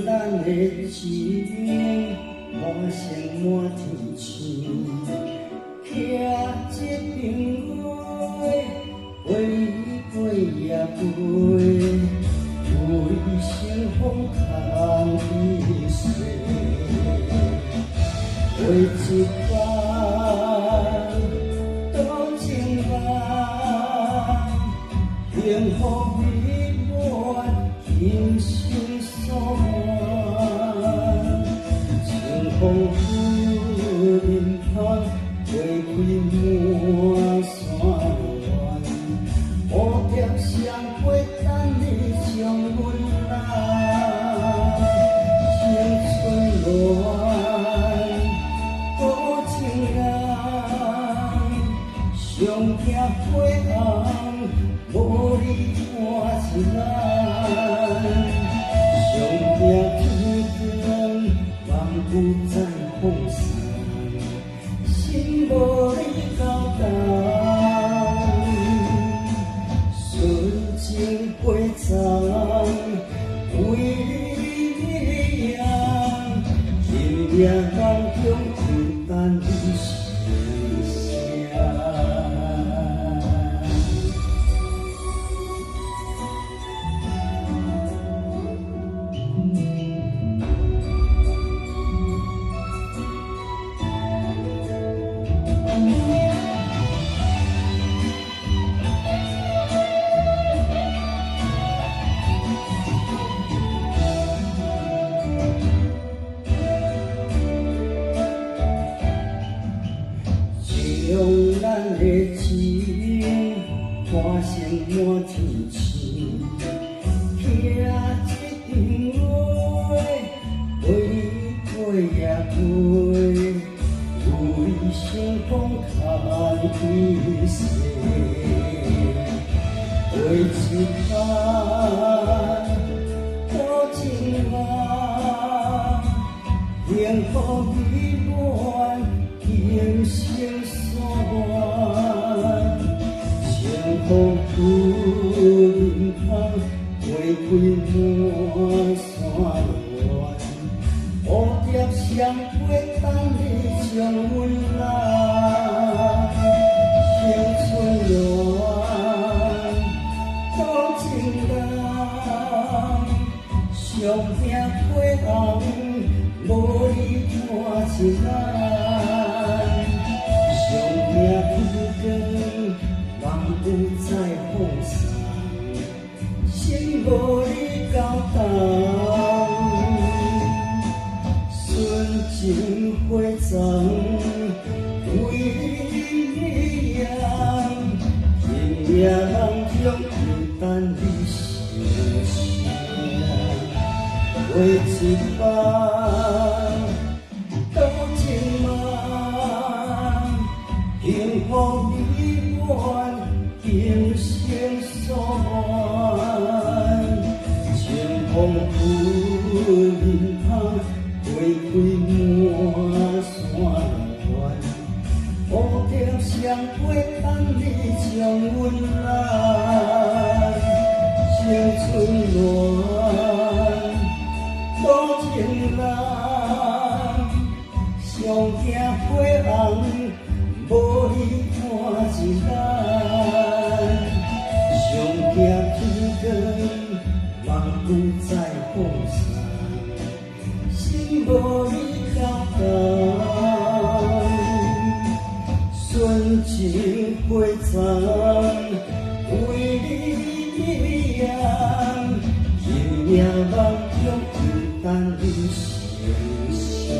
咱的情化成滿天星，徛這邊月，陪你過夜飛，為成風空一世，為一擺多情人，幸福美滿，今生所願。清風拂面龐，花開滿山巒。蝴蝶雙飛等你將阮來，青春戀，多情人，上驚花紅，無你看一眼。上驚天光，夢不再放送，心無你交談。純情花叢，為你艷，今夜夢中又等你成聲。將咱的情化成滿天星，徛這陣月，陪你過夜飛，為成風空一世，為一擺多情人，幸福美滿，今生所願。清風拂面龐，花開滿山巒。蝴蝶雙飛等你將阮來，青春戀，多情人，上驚花紅，無你看一眼。上驚天光，夢不再放送，心無你交談。純情花叢，為你艷，今夜夢中又等你成聲。為一擺多情夢，幸福美滿，今生所願。清風拂面龐，花開滿山巒。蝴蝶雙飛等你將阮來，青春戀，多情人，上驚花紅，無你看一眼。上驚天光，夢不再放送，心無你交談。純情花叢，為你艷，今夜夢中又等你成聲。